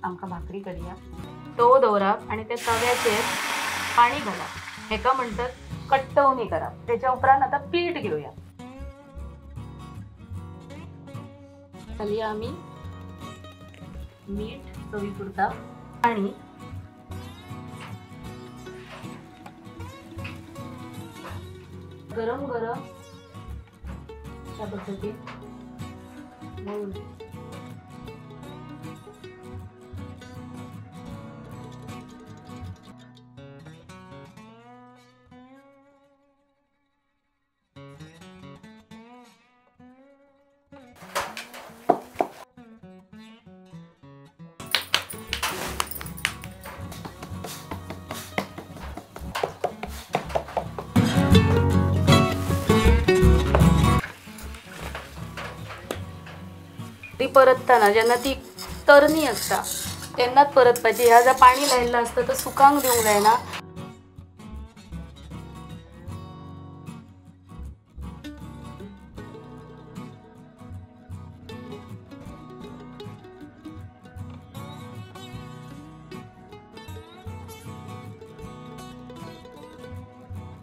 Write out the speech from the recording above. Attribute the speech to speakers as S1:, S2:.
S1: आमकां भाकरी करया. तवो दवरप आनी त्या तव्याचेर पाणी घालप. हेका म्हणटात कट्टवणी करप. त्याच्या उपरांत आता पीठ घेऊया. घालया आमी मीठ चवीपुरता आणि गरम गरम अशा पद्धतीन मळून ती परतताना जेन्ना ती तरणी आसता तेन्नाच परतपाची. ह्या जर पाणी लायिल्लें आसता तर सुकांक दिवंक जायना.